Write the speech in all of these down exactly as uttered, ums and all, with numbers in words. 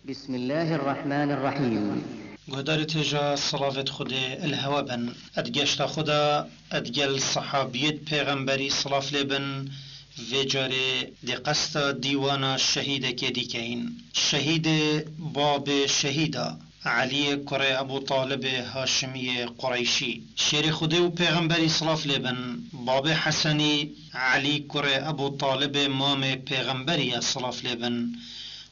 بسم الله الرحمن الرحيم. Guhdarê têja silavêt Xwedê li hewe bin. Ed geşta xwe de ed gel sehabiyêt pêxemberî silav lê bin, vê carê dê qesta dîwana şehîdekê dîkeyin. Şehîdê babê şehîda, Eliyê kurê Ebû Talibê Haşimiyê Qureyşî. Şêrê Xwedê û pêxemberî silav lê bin. Babê Hesenî, Elî kurê Ebû Talibê mamê pêxemberî ye silav lê bin.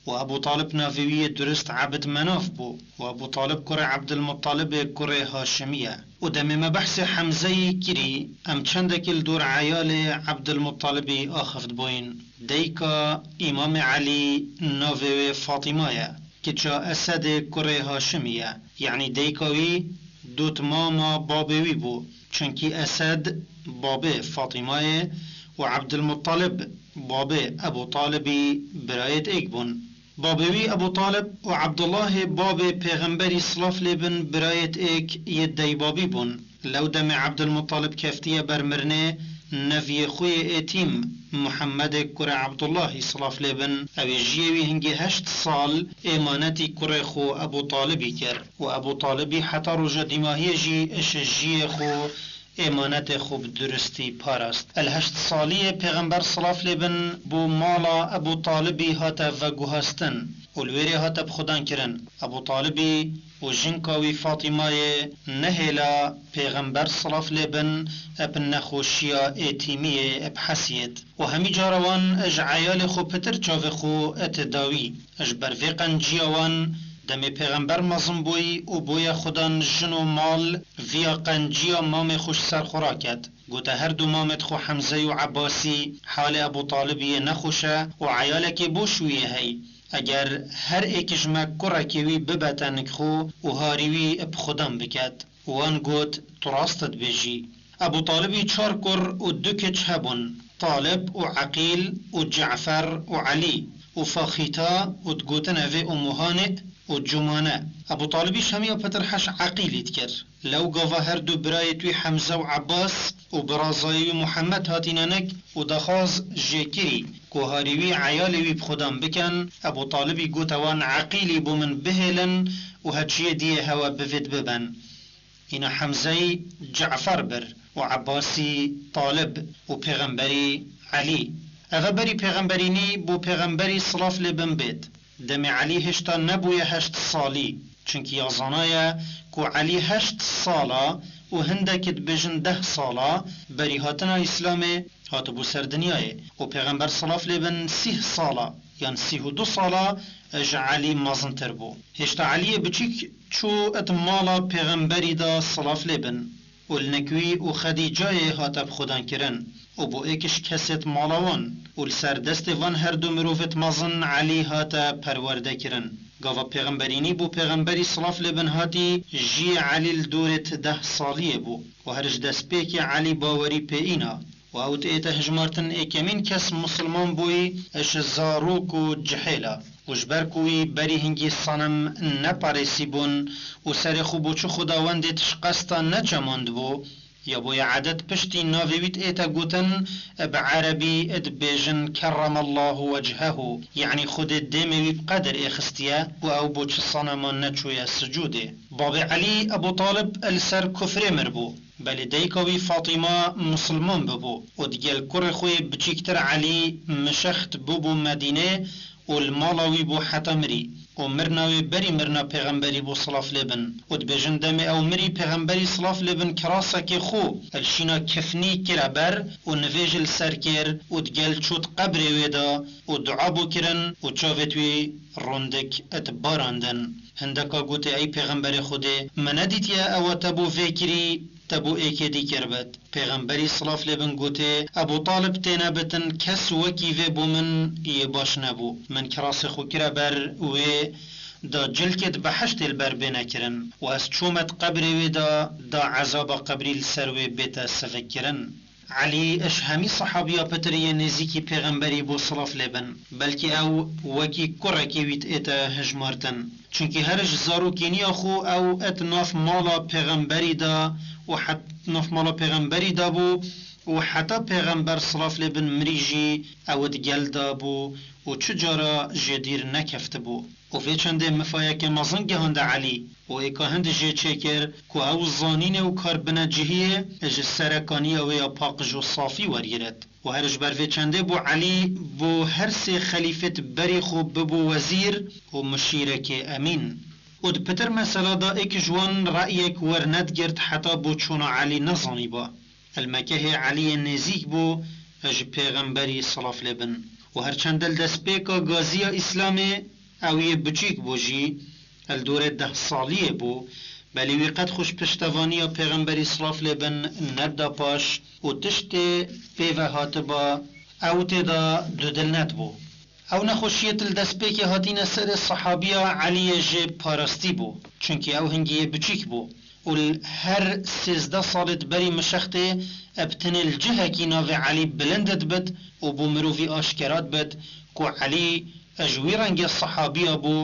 Û Ebû Talib navê wî yê durist Ebd Menaf bû. Û Ebû Talib kurê Ebdilmuttalibê kurê Haşimî ye. Û demê me behsê Hemzeyî kirî, em çendekî li dor eyalê Ebdilmuttalibî axift bûyîn. Dayika Îmamê Elî navê wê Fatîma ye. Kiça Esedê kurê Haşimî ye. Yanî dayika wî dotmama babê wî bû. Çunkî Esed babê Fatîmayê û Ebdilmuttalib babê Ebû Talibî birayêt êk bûn. Babê wî Ebû Talib û Ebdullahê babê pêxemberî silav lê bin birayêt êk yê deybabî bûn. Lew demê Ebdilmuttalib keftiye ber mirinê, neviyê xwe yê êtîm Muhemmedê kurê Ebdullahî silav lê bin, ew ê jiyê wî hingê heşt sal êmanetî kurê xwe Ebû Talibî kir. Û Ebû Talibî heta roja dîmahiyê jî ji jiyê xwe êmanetê xwe bi duristî parast. El heşt saliyê pêxember silav lê bin bo mala Ebû Talibî hate veguhastin û li wêrê hate bi xudan kirin. Ebû Talibî û jinka wî Fatîmayê nehêla pêxember silav lê bin eb nexweşiya êtîmiyê eb hesiyêt. Û hemî cara wan ji eyalê xwe pitir çavê xwe ete dawî. Ji ber vê qenciya wan demê pêxember mezin bûyî û bûye xudan jin û mal viya qenciya mamê xwe ji ser xwe raket. Gote her du mamêt xwe Hemzeyî û Ebbasî halê Ebû Talibî yê nexweş e û eyalekê boş wî yê hey. Eger her êk ji me kurekê wî bibete nik xwe û harî wî bi xudan biket. Wan got, tu rast dibêjî. Ebû Talibî çar kur û du kiç hebûn, Talib û Eqîl û Cefer û Elî û Faxîta û digotin evê Ummu Hanî û Cumane. Ebû Talibî ji hemiya pitir heş Eqîlî dikir. Lew gava her du birayêt wî Hemze û Ebbas û birazayê wî Muhammed hatîne nik û daxwaz jê kirî ku harî wî eyalê wî bi xudan bikin, Ebû Talibî gote wan Eqîlî bo min bihêlin û heçiyê diyê hewe bivêt bibin. Îna Hemzeyî Cefer bir û Ebbasî Talib û pêxemberî Elî. Eve berî pêxemberînî bo pêxemberî silav lê bin bêt. Demê Elî hêşta nebûye heşt salî. Çunkî ya zanaye ku Elî heşt sala û hindekî dibêjin deh sala berî hatina Îslamê hatibû ser dinyayê û pêxember silav lê bin sîh sala yan sîh û du sala ji Elî mezintir bû. Hêşta Eliyê biçîk çû et mala pêxemberî de silav lê bin û li nik wî û Xedîcayê hate bi xudan kirin û bû êk ji kesêt mala wan û li ser destê van her du mirovêt mezin Elî hate perwerde kirin. Gava pêxemberînî bo pêxemberî silav lê bin hatî jiyê Elî li dorêt deh saliyê bû û her ji destpêkê Elî bawerî pê îna. Û ew diête hijmartin êkemîn kes misilman bûyî ji zarok û cihêla. Û ji ber ku wî berî hingî senem neparêsîbûn û serê xwe bo çi xwedawendê tişqesta neçemandibû, ya boye edet piştî navê wî diête gotin, bi erebî dibêjin kerremallahu wechhehu, yanî Xwedê dêmê wî bi qedir êxistiye û ew bo çi seneman neçûye sicûdê. Babê Elî Ebû Talib li ser kufrê mirbû. Belê dayika wî Fatîma misilman bibû û digel kurê xwe yê biçîktir Elî mişext bûbû Medînê û li mala wî bû heta mirî. Û mirina wê berî mirina pêxemberî bû silav lê bin. Û dibêjin demê ew mirî pêxemberî silav lê bin kirasekê xwe li şîna kifnî kire ber û nivêj li ser kir û digel çût qebrê wê de û dua bû kirin û çavêt wî rondik et barandin. Hindeka gotê ey pêxemberê Xwedê, me nedîtiye ewa te bo vê kirî, te bo êkê dî kiribit. Pêxemberî silav lê bin gotê, Ebû Talib têne bitin, kes wekî vê bo min yê baş nebû. Min kirasê xwe kire ber wê da cilkêt behiştê li ber bêne kirin. Û ez çûme di qebrê wê de, da ezaba qebrî li ser wê bête sivikkirin. Elî ji hemî sehabiya pitir yê nêzîkî pêxemberî bû silav lê bin. Belkî ew wekî kurekê wî diête hijmartin. Çunkî her ji zarokîniya xwe ew et nav mala pêxemberî de û het nav mala pêxemberî de bû û heta pêxember silav lê bin mirî jî ew digel de bû û çi cara jê dîr nekeftibû. Û vê çendê mifayeke mezin gihande Elî û êka hind jê çêkir ku ew zanînê û kar bine cihiyê ji serekaniya wê ya paqij û safî wergiret. Û her ji ber vê çendê bû Elî bo her sê xelîfêt berî xwe bibû wezîr û mişîrekê emîn. Û di pitir mesela de êk ji wan reyek wernedigirt heta bo çûna Elî nezanîba. Li Mekehê Eliyê nêzîk bû ji Pêxemberî silav lê bin. Û her çend li destpêka gaziya Îslamê ew yê biçûk bû jî, li dorê deh saliyê bû, belê wî qet xwe ji piştevaniya Pêxemberî silav lê bin nedida paş û tiştê pê ve hatiba ew tê de dudilnet bû. Ew nexweşiyê li destpêkê hatîne serê sehabiya Eliyê jê parastî bû, çunkî ew hingî yê biçûk bû û li her sêzdeh salê di berî mişextê bi tenê li cihekî navê Elî bilind dibit û bo mirovî aşkera dibit ku Elî ji wî rengê sehabiya bû,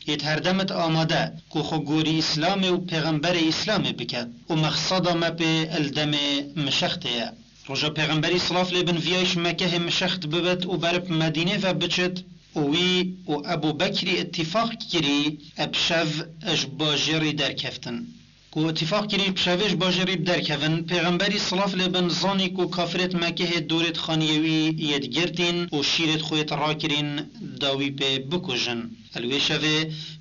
yê di her demê de amade ku xwe gorî Îslamê û Pêxemberê Îslamê bike û mexseda me pê li demê mişextê ye. Roja Pêxemberî silav lê bin viya ji Mekehê mişext bibit û berib Medînê ve biçit û wî û Ebû Bekrî îtîfaq kirî bi şev ji bajêrî derkeftin. Ku îtîfaq kirî bi şevê ji bajêrî bi derkevin, Pêxemberî silav lê bin zanî ku kafirêt Mekehê dorêt xaniyê wî yê digirtîn û şîrêt xwe yê rakirîn da wî pê bikujin. Li wê şevê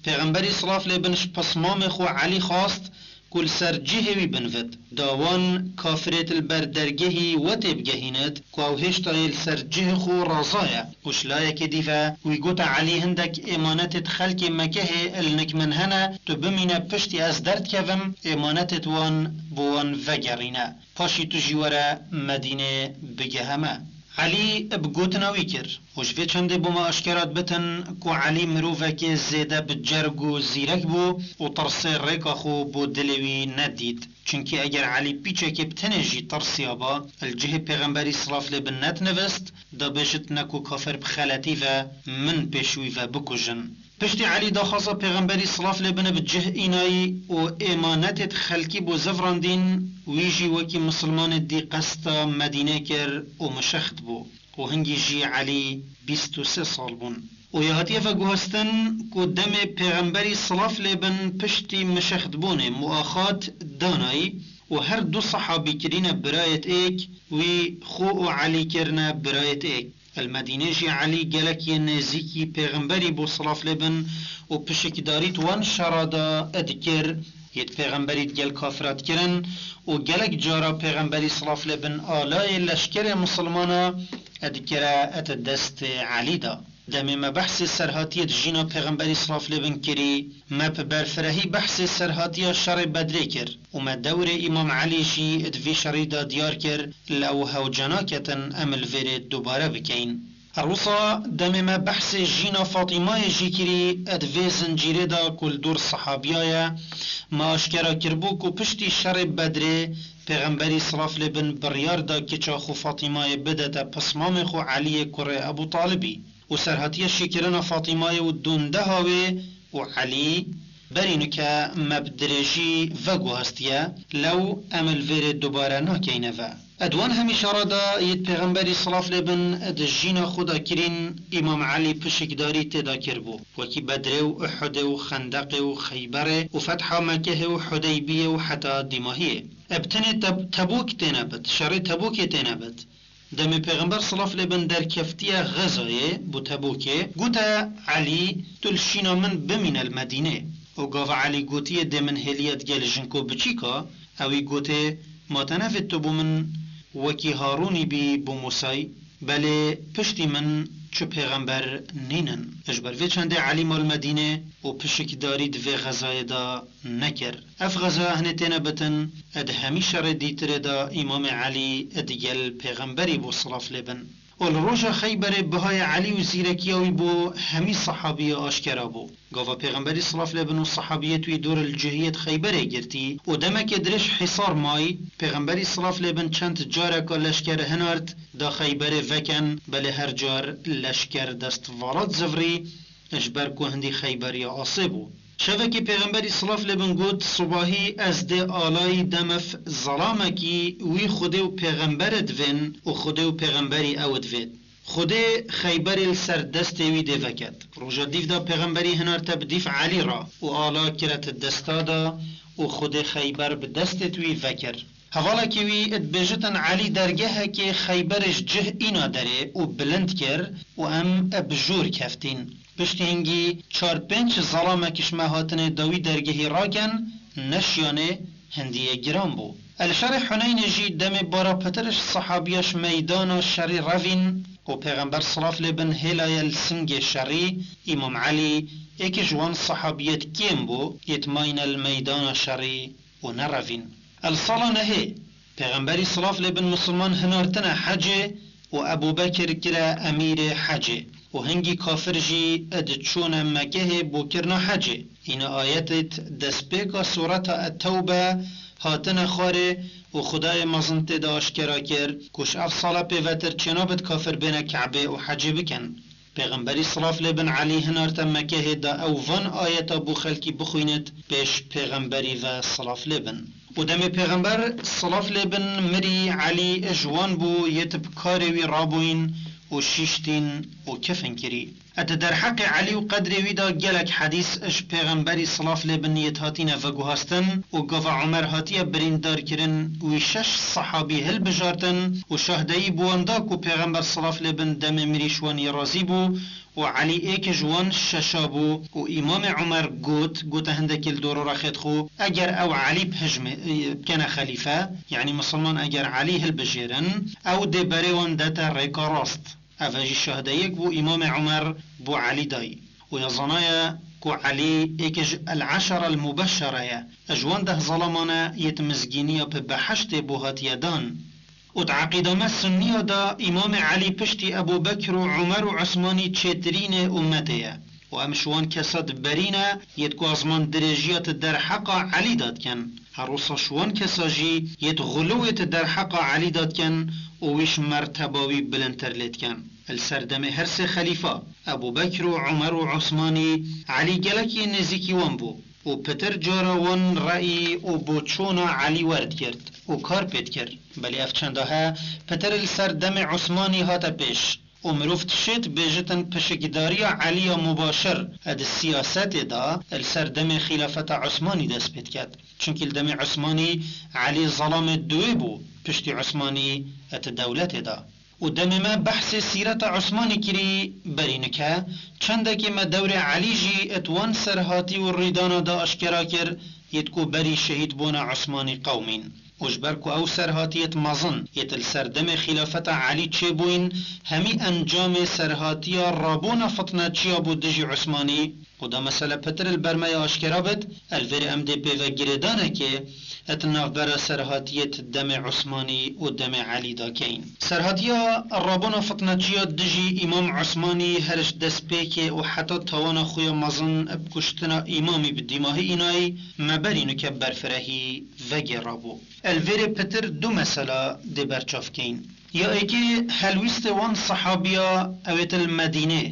Pêxemberî silav lê bin ji pismamê xwe Elî xwast ku li ser cihê wî binivit. Da wan kafirêt li ber dergehî we tê bigehînit ku ew hêşta yê li ser cihê xwe raza ye. Û ji layekê dî ve wî gote Elî hindek êmanetêt xelkê Mekehê li nik min hene, tu bimîne piştî ez derdikevim, êmanetêt wan bo wan vegerîne. Paşî tu jî were Medînê bigehe me. Elî bi gotina wî kir. Û ji vê çendê bo me aşkera dibitin ku Elî mirovekê zêde bi cerg û zîrek bû û tirsê rêka xwe bo dilê wî nedît. Çunkî eger Elî pîçekê bi tenê jî tirsiyaba, li cihê Pêxemberî silav lê bin nedinivist, da bêjit ne ku kafir bi xeletî ve min pêş wî ve bikujin. Piştî Elî daxwaza Pêxemberî silav lê bin bi cih înayî û êmanetêt xelkî bo zivrandîn, wî jî wekî misilmanê dî qesta Medînê kir û mişext bû. Û hingî jî Elî bîst û sê sal bûn. Û ya hatiye veguhestin ku demê Pêxemberî silav lê bin piştî mişextbûnê muaxat danayî û her du sehabî kirîne birayêt êk, wî xwe û Elî kirine birayêt êk. Li Medînê jî Elî gelek yê nêzîkî Pêxemberî bû silav lê bin û pişikdarî di wan şera de dikir, yê di Pêxemberî digel kafira dikirin û gelek cara Pêxemberî silav lê bin alayê leşkerê misilmana dikire di destê Elî de. Demê me behsê serhatiyê di jîna Pêxemberî silav lê bin kirî, me bi berfirehî behsê serhatiya şerê Bedrê kir û me dewrê Îmam Elî jî di vî şerî de diyar kir, lew hewce naketin em li vêrê dubare bikeyin. Her wisa demê me behsê jîna Fatîmayê jî kirî, di vê zincîrê de ku li dor sehabiya ye, me aşkera kiribû ku piştî şerê Bedrê Pêxemberî silav lê bin biryar da kiça xwe Fatîmayê bidete pismamê xwe Eliyê kurê Ebû Talibî. Û serhatiya şîkirina Fatîmayê û dondeha wê û Elî berî nuke me bi dirêjî veguhastiye, lew em li vêrê dubare nakeyne ve. Di wan hemî şera de yê Pêxemberî silav lê bin di jîna xwe de kirîn, Îmam Elî pişikdarî tê de kiribû, wekî Bedrê û Uhudê û Xendeqê û Xeyberê û fetha Mekehê û Hudeybiyê û heta dîmahiyê. Bi tenê Teb-, Tebûk têne bit, şerê Tebûkê têne bit. Demê Pêxember silav lê bin derkeftiye Xezayê, bo Tebûkê, gote Elî, tu li şîna min bimîne li Medînê. Û gava Elî gotiye dê min hêliye digel jinko biçîka, ewî gotê, ma te nevêt tu bo min wekî Harûnî bî bo Mûsay? Belê piştî min çi pêxember nînin. Ji ber vê çendê Elî ma li Medînê û pişikdarî di vê xezayê de nekir. Ev xezaya hinê têne bitin, di hemî şerê dîtirê de Îmamê Elî digel pêxemberî bû silav lê bin. Û li roja Xeyberê bihayê Elî û zîrekiya wî bo hemî sehabiya aşkera bû. Gava Pêxemberî silav lê bin û sehabiyêt wî dor li cihiyêt Xeyberê girtî û demekê dirêj hîsar may, Pêxemberî silav lê bin çend careka leşker hinart da Xeyberê veken, belê her car leşker dest vala dizivrî, ji ber ku hindî Xeyberiya asê bû. Şevekê Pêxemberî silav lê bin got, sibahî ez dê alayî demef zelamekî wî Xwedê û Pêxemberê divên û Xwedê û Pêxemberî ew divêt. Xwedê Xeyberê li ser destê wî dê veket. Roja dîv de Pêxemberî hinarte bi dîv Elî re û ala kire ti desta de û Xwedê Xeyber bi destê wî vekir. Hevalekî wî dibêjitin Elî dergehekê Xeyberê ji cih îna derê û bilind kir û em bi jor keftîn. Piştî hingî çar pênc zalamekî ji me hatine da wî dergehî raken, neşiyanê hindiyê giran bû. Li şerê Huneynê jî demê bara pitir ji sehabiya ji meydana şerî revîn û Pêxember silav lê bin hêlaye li singê şerî, Îmam Elî êkî ji wan sehabiyêt kêm bû, yêt mayne li meydana şerî û nerevîn. Li sala nehê Pêxemberî silav lê bin misilman hinartine hecê û Ebû Bekir kire emîrê hecê û hingî kafir jî diçûne Mekehê bo kirina hecê. Îna ayetêt destpêka sureta Et-Tewbe hatine xwarê û Xwedayê mezin tê de aşkera kir ku ji ev sala pêvetir çênabit kafir bêne Ke'bê û hecê bikin. Pêxemberî silav lê bin Elî hinarte Mekehê da ew van ayeta bo xelkî bixwînit pêş Pêxemberî ve silav lê bin. Û demê Pêxember silav lê bin mirî, Elî ji wan bû yêt bi karê wî rabûyîn û şîştîn û kifin kirî. Di derheqê Elî û qedrê wî de gelek hedîs ji Pêxemberî silav lê bin yêt hatîne veguhastin û gava Omer hatiye birîndarkirin, wî şeş sehabî hilbijartin û şahdeyî bi wan da ku Pêxember silav lê bin demê mirî ji wan yê razî bû û Elî êk ji wan şeşa bû û Îmamê Omer got, gote hindekî li dorora xêt xwe, eger ew Elî bihijmê, bikene xelîfe, yanî misilman eger Elî hilbijêrin, ew dê berê wan dete rêka rast. Ev jî şahdeyek bû Îmamê Omer bo Elî dayî. Û ya zanaye ku Elî êk ji El-Eşara El-Mubeşşere ye. Ji wan deh zalamane yêt mizgîniya bi behiştê bo hatiye dan. Û di eqîda me sunniya de Îmamê Elî piştî Ebû Bekir û Omer û Osmanî çêtirînê ummetê ye. Û em ji wan kesa diberîne yêt ku ezman dirêjiya ti derheqa Elî de dikin. Her wisa ji wan kesa jî yêt xulûwê ti derheqa Elî de dikin û wî ji merteba wî bilindtir lê dikin. Li ser demê her sê xelîfa, Ebû Bekir û Omer û Osmanî, Elî gelekî nêzîkî wan bû û pitir cara wan reyî û boçûna Elî werdigirt û kar pê dikir. Belê ev çenda he, pitir li ser demê Osmanî hate pêş û mirov dişêt bêjitin pişikdariya Elî ya mubaşir di siyasetê de li ser demê xîlafeta Osmanî dest pê diket. Çunkî li demê Osmanî Elî zelamê duwê bû piştî Osmanî di dewletê de. Û demê me behsê sîreta Osmanî kirî, berî nike çendekê me dewrê Elî jî di wan serhatî û rîdana de aşkera kir, yêt ku berî şehîdbûna Osmanî qewimîn. Û ji ber ku ew serhatiyêt mezin yêt li ser demê xîlafeta Elî çêbûyîn, hemî encamê serhatiya rabûna fitneçiya bû dijî Osmanî, û da mesele pitir li ber me ya aşkera bit, li vêrê em dê pêvegirêdanekê di navbera serhatiyêt demê Osmanî û demê Elî de keyin. Serhatiya rabûna fitneçiya dijî Îmam Osmanî her ji destpêkê û heta tawana xwe ya mezin bi kuştina Îmamî bi dîmahî înayî me berî nike berfirehî vegêrabû. Li vêrê pitir du mesela dê berçav keyin. Ya êkê helwîstê wan sehabiya ewêt li Medînê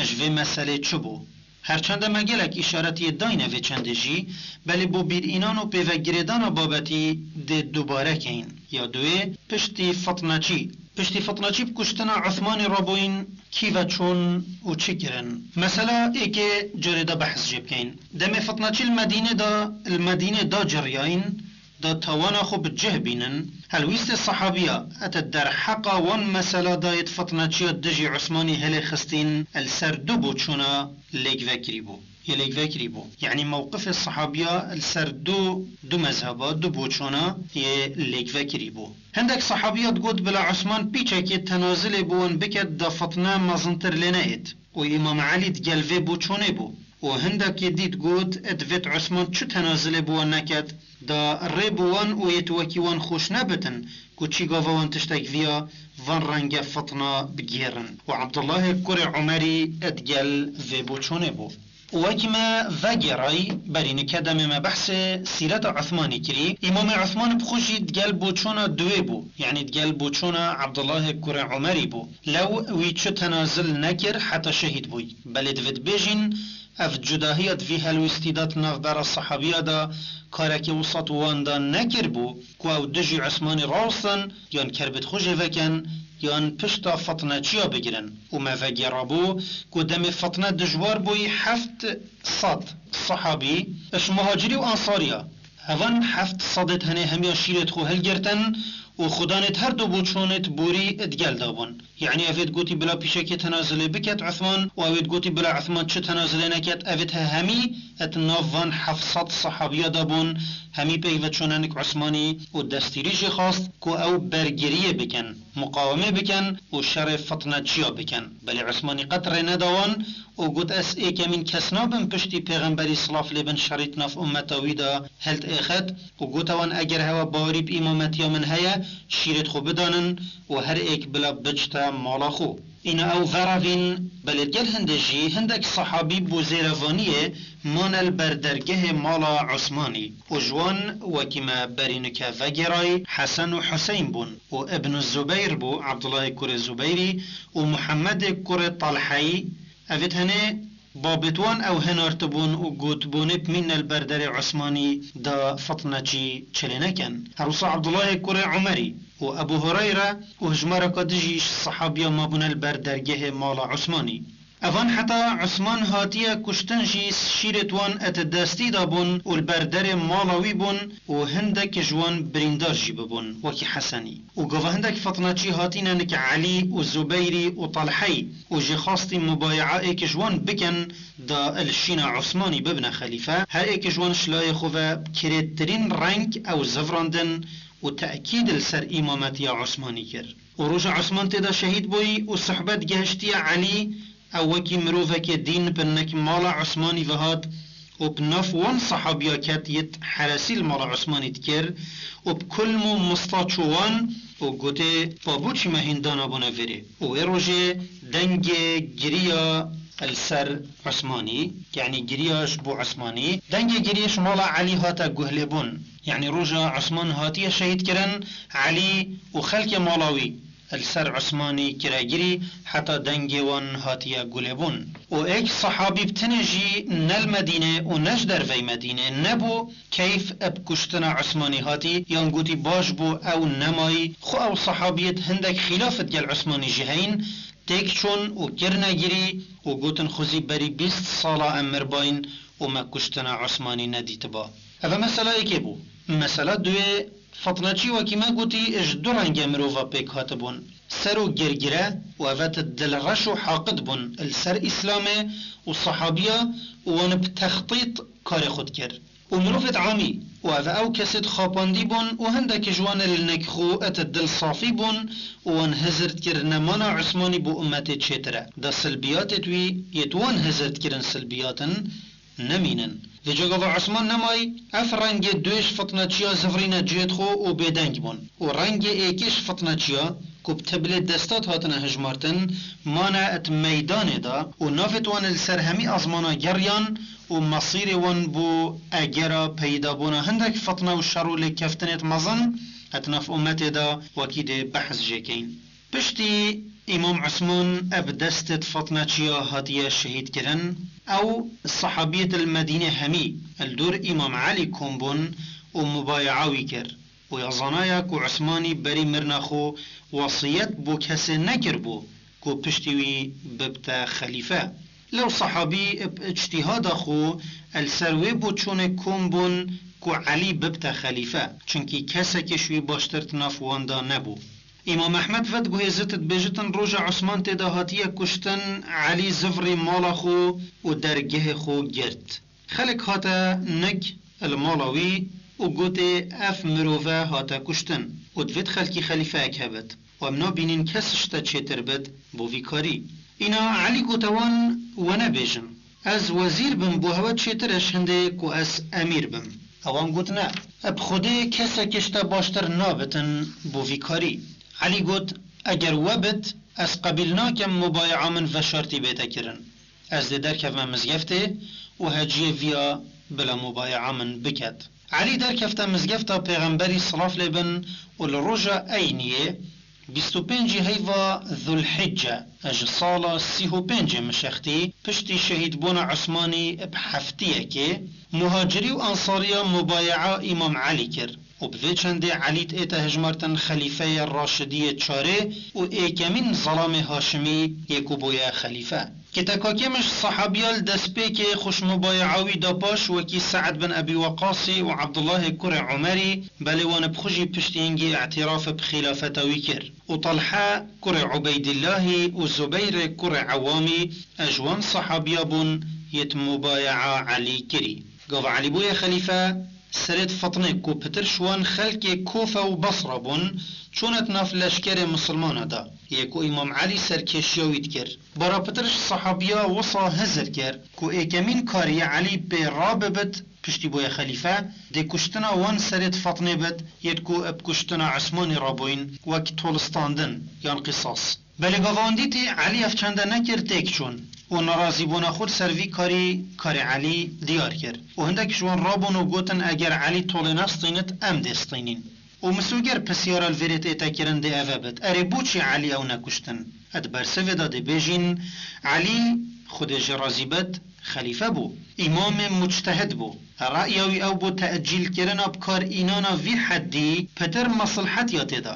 ji vê meselê çi bû? Her çende me gelek îşaretiyê dayne vê çendê jî, belê bo bîrînan û pêvegirêdana babetî dê dubare keyin. Ya duwê, piştî fitneçî. Piştî fitneçî bi kuştina Osmanî re bûyîn, kî ve çûn û çi kirin? Mesela êkê carê de behs jê bikeyin. Demê fitneçî li Medînê de, li Medînê da ciriyayîn, da tawana xwe bi cih bînin, helwîstê sehabiya, ete derheqa wan mesela dayêt fitneçiya dijî Osmanî hilê xistîn, li ser du boçûna lêkvekirî bû. Yê lêkvekirî bû. Yanî mewqifê sehabiya li ser du, du mezheba, du boçûna yê lêkvekirî bû. Hindek sehabiya digot bila Osman pîçekê tenazilê bi wan biket da fitne mezintir lê neyêt. Û Îmam Elî digel vê boçûnê bû. Û hindekê dî digot, divêt Osman çi tenazilê bi wan neket, da rê bi wan û yêt wekî wan xweş nebitin, ku çî gava wan tiştek viya, van renge fitna bigêrin. Û Ebdullahê kurê Omerî digel vê boçûnê bû. Û wekî me vegêrayî, berî nike demê me behsê sîreta Osmanî kirî, Îmamê Osman bi xwe jî digel boçûna duwê bû, yanî digel boçûna Ebdullahê kurê Omerî bû. Lew wî çi tenazil nekir heta şehîd bûy. Belê divê dibêjîn, ev cudahiya di vî helwîstî de di navbera sehabiya de karekî wisa di wan de nekiribû ku ew dijî Osmanî rawestin, yan kerbêt xwe jê vekin, yan pişta fitneçiya bigirin û me vegêrabû ku demê fitne dijwar bûyî heft sed sehabî ji muhacirî û ensariya. Hevan heft sedê tenê hemiya şîrêt xwe hilgirtin û xudanêt her du boçonêt borî digel dabûn. Yanî evêt gotî bila pîşekê tenazilê biket Uthman û ewêt gotî bila Uthman çi tenazilê neket, evêt he hemî et nav van heft sed sehabiya dabûn, hemî peyve çûnenik Usmanî û destîrî jê xwest ku ew bergiriyê bikin, muqawemê bikin û şerê fitneçiya bikin. Belê Usmanî qet rê neda wan û got, ez êkemîn kes nabim piştî Pêxemberî silav lê bin şerî di nav ummeta wî de hilt êxit û gote wan, eger hewa bawerî bi îmametiya min heye, şîrêt xwe bidanin û her êk bila biçte mala xwe. Îna ew verevîn, belê gel hindê jî hindek sehabî bo zêrevaniyê mane li ber dergehê mala Usmanî û ji wan wekî me berî nike vegêrayî Hesen û Huseyn bûn û Ibn Zubeyr bû, Abdullahê kurê Zubeyrî û Muhemmedê kurê Talheyî, evê tenê babêt wan ew hinartibûn û gotibûnê bimîne li ber derê Usmanî da fitneçî çilê nekin. Her wisa Abdullahê kurê Umerî û Ebu Hureyre û hijmareka din jî ji sehabiya mabûne li ber dergehê mala Usmanî. Evan heta Usman hatiye kuştin jî şîrêt wan et destî dabûn û li ber derê mala wî bûn û hindek ji wan birîndar jî bibûn, wekî Hesenî. Û gava hindek fitneçî hatîne nik Elî û Zubeyrî û Talheyî û jê xwestî mubaye'a êk ji wan bikin da li şîna Usmanî bibine xelîfe, her êk ji wan ji layê xwe ve bi kirêtirîn reng ew zivrandin û tekîd li ser îmametiya Usmanî kir. Û roja Usman tê de şehîd bûyî û suhbet gehiştiye Elî, ew wekî mirovekê dîn bi nek mala Usmanî ve hat û bi nav wan sehabiya ket yêt heresî li mala Usmanî dikir û bi kulm û mista çû wan û gotê, pa bo çi me hîn danabûne vêrê? Û wê rojê dengê giriya li ser Usmanî, yanî giriya ji bo Usmanî, dengê giriyê ji mala Elî hate guhlêbûn. Yanî roja Usman hatiye şehîdkirin, Elî û xelkê mala wî li ser Usmanî kiregirî heta dengê wan hatiye gulêbûn. Û êk sehabî bi tenê jî ne li Medînê û ne ji dervey Medînê nebû, keyf bi kuştina Usmanî hatî, yan gotî baş bû ew nemayî, xwe ew sehabiyêt hindek xîlaf digel Usmanî jî heyîn, têk çûn û kirine girî û gotin, xwezî berî bîst sala em mirbayîn û me kuştina Usmanî nedîtiba. Eve mesela yekê bû. Mesela duyê, fitneçî wekî me gotî ji du rengê mirova pêk hatibûn. Ser û girgire û eve ti dilreş û haqid bûn li ser Îslamê û sehabiya û wan bi textît karê xwe dikir. Û mirovêt amî û eve ew kesêt xapandî bûn û hindek ji wan li nek xwe et dil safî bûn û wan hizir dikir nemana Usmanî bo ummetê çêtir e. Da silbiyatêt wî yêt wan hizir dikirin silbiyatin nemînin. Vêca gava Usman nemayî, ev rengê duyê ji fitneçiya zivrîne cihêt xwe û bêdeng bûn. Û rengê êkê ji fitneçiya ku bi tibilê destat hatine hijmartin, mane et meydanê de û navêt wan li ser hemî ezmana geriyan û mesîrê wan bû egera peydabûna hindek fitne û şer û lêkeftinêt mezin et nav ummetê de wekî dê behs jê keyin. Piştî Îmam Usman bi destêt fitneçiya hatiye şehîdkirin, ew sehabiyêt li Medînê hemî li dor Îmam Elî kom bûn û mubaye'a wî kir û ya zanaya ku Usmanî berî mirina xwe wesiyet bo kesê nekiribû ku piştî wî bibte xelîfe. Lew sehabî bi îctîhada xwe li ser wê boçûnê kom bûn ku Elî bibte xelîfe, çunkî kesekê ji wî baştir di nav wan de nebû. Îmam Ehmed vediguhêzit dibêjitin roja Usman tê de hatiye kuştin, Elî zivrî mala xwe û dergehê xwe girt. Xelk hate nik li mala wî û gotê, ev mirove hate kuştin û divêt xelkî xelîfeyek hebit û em nabînîn kes ji te çêtir bit bo vî karî. Îna Elî gote wan, we nebêjin. Ez wezîr bim, bo hewe çêtir e ji hindê ku ez emîr bim. Ewan got, ne. Bi Xwedê kesek ji te baştir nabitin bo vî karî. Elî got, eger we bit, ez qebîl nakim mubaye'a min veşartî bête kirin. Ez dê derkevme mizgeftê û heciyê viya bila mubaye'a min biket. Elî derkefte mizgefta Pêxemberî silav lê bin û li roja Eyniyê, bîst û pêncî heyva Zulhicce, ji sala sî û pêncê mişextî, piştî şehîdbûna Usmanî bi heftiyekê, muhacirî û ensariya mubaye'a Îmam Elî kir û bi vê çendê Elî diête hejmartin xelîfeyê Raşidiyê çarê û êkemîn zelamê Haşimî yê ku bûye xelîfe. Kêtekakê min ji sehabiya li destpêkê xwe ji mubaye'a wî da paş, wekî Se'd bin Ebî Weqasî û Ebdullahê kurê Umerî, belê wan bi xwe jî piştî hingî îtiraf bi xîlafeta wî kir. Û Talha kurê Ubeydillahî û Zubeyrê kurê Ewamî, e, ji wan sehabiya bûn yêt mubaye'a Elî kirî. Gava Elî bûye xelîfe, serêt fitnê ku pitir ji wan xelkê Kûfe û Basra bûn, çûnet nav leşkerê misilmana de, yê ku Îmam Elî serkêşiya wî dikir. Bara pitir ji sehabiya wisa hizir kir ku êkemîn karî Elî pê rabibit, piştî bûye xelîfe, dê kuştina wan serêt fitnê bit, yêt ku bi kuştina Usmanî rabûyn, wek tolistandin yan qisas. Belê gava wan dîtî Elî ev çende nekir têk çûn û nerazîbûna xwe li ser vî karî, karê Elî diyar kir û hindek ji wan rabûn û gotin, eger Elî tolê nestînit, em dê stînîn. Û misoger pisyara li vêrê tête kirin dê eve bit, erê boçî Elî ew nekuştin? Di bersivê de dê bêjîn, Elî, Xwedê jê razî bit, xelîfe bû, îmamê muctehid bû. Ra'ya wî ew bû, tecîlkirina bi kar înana vî heddî pitir mesilhet ya tê de.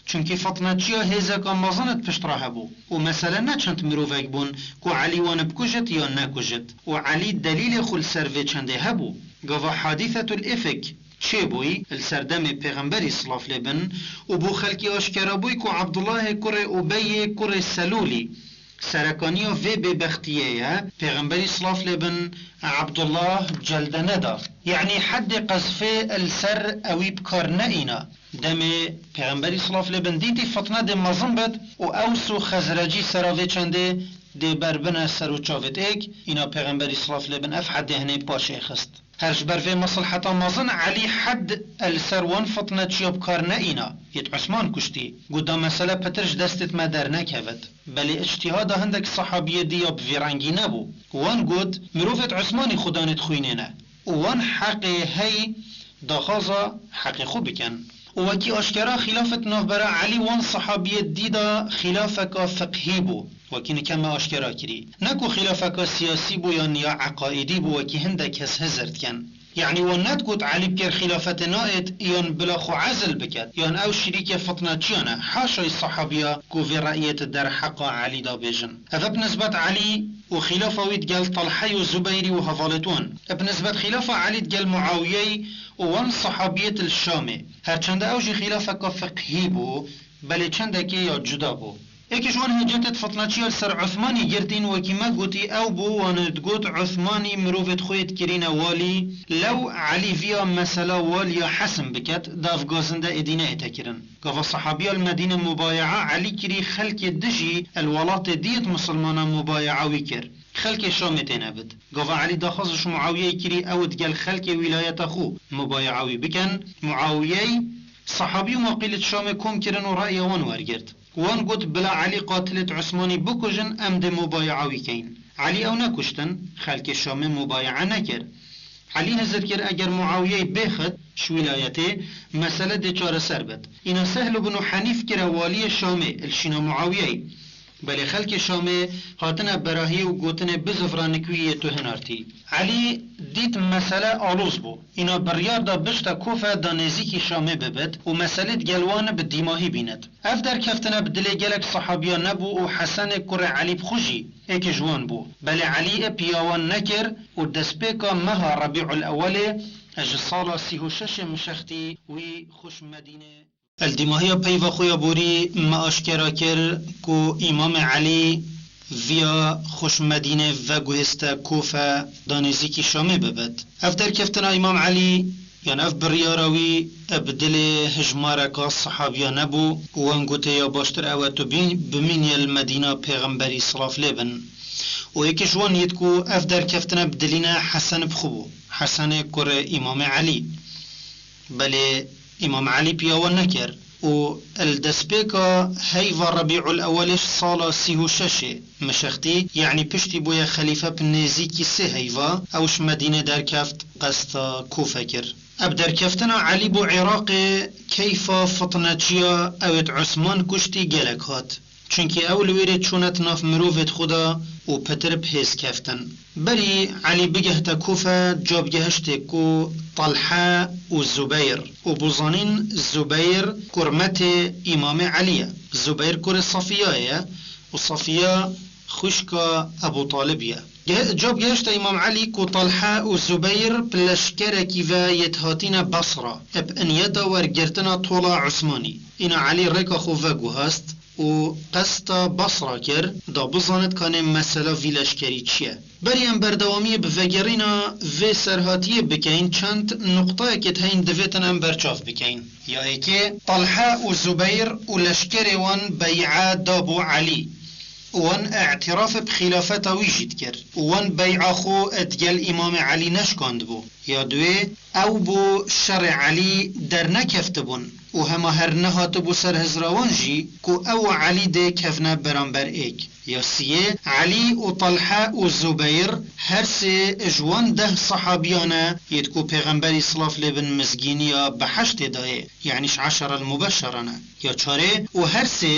Çunkî fitneçiya hêzeka mezin di pişt re hebû û mesele ne çend mirovek bûn ku Elî wan bikujit yan nekujit û Elî delîlê xwe li ser vê çendê hebû. Gava Hadîsetul Îfk çêbûyî li ser demê Pêxemberî silav lê bin û bo xelkî aşkera bûyî ku Ebdullahê kurê Ubeyê kurê Selûlî serekaniya vê bêbextiyê ye, Pêxemberî silav lê bin Ebdullah celde neda. Yanî heddê qezfê li ser ewî bi kar neîna. Demê Pêxemberî silav lê bin dîtî fitne dê mezin bit û Ews û Xezrecî sera vê çendê dê ber bine ser û çavêt êk, îna Pêxemberî silav lê bin ev heddê hinê paşê xist. Her ji ber vê mesleheta mezin Elî hed li ser wan fitneçiya bi kar neîna, yêt Usman kuştî, got da mesele pitir ji destêt me dernekevit. Belê îctîhada hindek sehabiyê dî ya bi vî rengî nebû. Wan got, mirovêt Usmanî xwe danêt xwînê ne û wan heqê hey daxwaza heqê xwe bikin. Û wekî aşkera xîlafet navbera Elî wan sehabiyê dî de xîlafeka fiqhî bû, wekî nike me aşkera kirî. Ne ku xîlafeka siyasî bû yan ya eqaîdî bû, wekî hindek kes hizir dikin. Yanî wan nedigot Elî bi kêr xîlafetê naêt yan bila xwe ezil biket, yan ew şirîkê fitneçiyan e. Haşayî sehabiya ku vê reyê di derheqa Elî de bêjin. Ev bi nisbet Elî û xîlafa wî digel Talhey û Zubeyrî û hevalêt wan. Bi nisbet xîlafa Elî digel Muawiyeyî û wan sehabiyêt li Şamê. Her çende ew jî xîlafeka fiqhî bû, belê çendekê ya cuda bû. Êkî ji wan hêcetêt fitneçiya li ser Usmanî girtîn, wekî me gotî ew bû, wan ê digot Usmanî mirovêt xwe yê dikirîne walî, lew Elî viya mesela waliya hesim biket, da ev gazinde êdî neête kirin. Gava sehabiya li Medîne mubaye'a Elî kirî, xelkê dijî el welatê diyêt misilmanan mubaye'a wî kir. Xelkê Şamê têne bit. Gava Elî daxwaz ji Muawiyeyê kirî, ew digel xelkê wîlayeta xwe mubaye'a wî bikin. Muawiyey, sehabî û maqîlêt Şamê kom kirin û re'ya wan wergirt. Wan got, bila Elî qatilêt Usmanî bikujin, em dê mubaye'a wî keyin. Elî ew nekuştin, xelkê Şamê mubaye'a nekir. Elî hizir kir, eger Muawiyeyê bêxit ji wîlayetê, mesele dê çareser bit. Îna Sehl ibn Henîf kire waliyê Şamê, li şîna Muawiyeyê. Belê xelkê Şamê hatine berahiyê û gotine, bizivra nikwî yê tu hinartî. Elî dît mesele aloz bû. Îna biryar da bişte Kûfe da nêzîkî Şamê bibit û meselê digel wan bi dîmahî bînit. Ev derkeftine bi dilê gelek sehabiya nebû û Hesenê kurê Elî bi xwe jî êkê ji wan bû. Belê Elî ê piya wan nekir û destpêka meha Rebî'ul Ewelê ji sala sî û şeşê mişextî wî xwe ji Medînê. Li dîmahiya peyva xwe ya borî me aşkera kir ku Îmamê Elî viya xwe ji Medînê veguhêste Kûfe da nêzîkî Şamê bibit. Ev derkeftina Îmam Elî yan ev biryara wî bi dilê hijmareka sehabiya nebû û wan gote ya baştir ew e tu bî-, bimîniye li Medîna Pêxemberî silav lê bin. Û êkê ji wan yêt ku ev derkeftine bi dilî ne Hesen bi xwe bû. Hesenê kurê Îmamê Elî. Belê Îmam Elî piya wan nekir û li destpêka heyva Rebî'ul Ewelê ji sala sî û şeşê mişextî, yanî piştî bûye xelîfe bi nêzîkî sê heyva, ew ji Medînê derkeft, qesta Kûfe kir. Ev derkeftina Elî bo Iraqê keyfa fitneçiya ewêt Usman kuştî gelek hat. Çunkî ew li wêrê çûne di nav mirovêd xwe de û pitir bi hêz keftin. Berî Elî bigehte Kûfe, cab gehiştê ku Talha û Zubeyr, û bû zanîn Zubeyr kurmetê Îmamê Elî ye. Zubeyr kurê Safiyayê ye û Safiya xwişka Ebû Talibî ye. Ge-, cab gehişte Îmam Elî ku Talha û Zubeyr bi leşkerekî ve yêd hatîne Basra, bi niyeta wergirtina tola Osmanî. Îna Elî rêka xwe veguhast û qesta Basra kir, da bizanit kanê mesela vî leşkerî çi ye. Berî em berdewamiyê bi vegerîna vê serhatiyê bikeyn, çend nuqtayekêd heyîn divêtin em berçav bikeyn. Ya êkê, Talha û Zubeyr û leşkerê wan bey'a dabû Elî. Wan îtiraf bi xîlafeta wî jî dikir. Wan bey'a xwe digel Îmamê Elî neşkandibû. Ya duê, ew bo şerê Elî dernekeftibûn û hema her nehatibû ser hizra wan jî ku ew û Elî dê kevne beramber êk. Ya siyê, Elî û Talha û Zubeyr her sê ji wan deh sehabiyan e yêd ku Pêxemberî silav lê bin mizgîniya behiştê dayê, yanî ji eşerel mubeşeran e. Ya çarê, û her sê,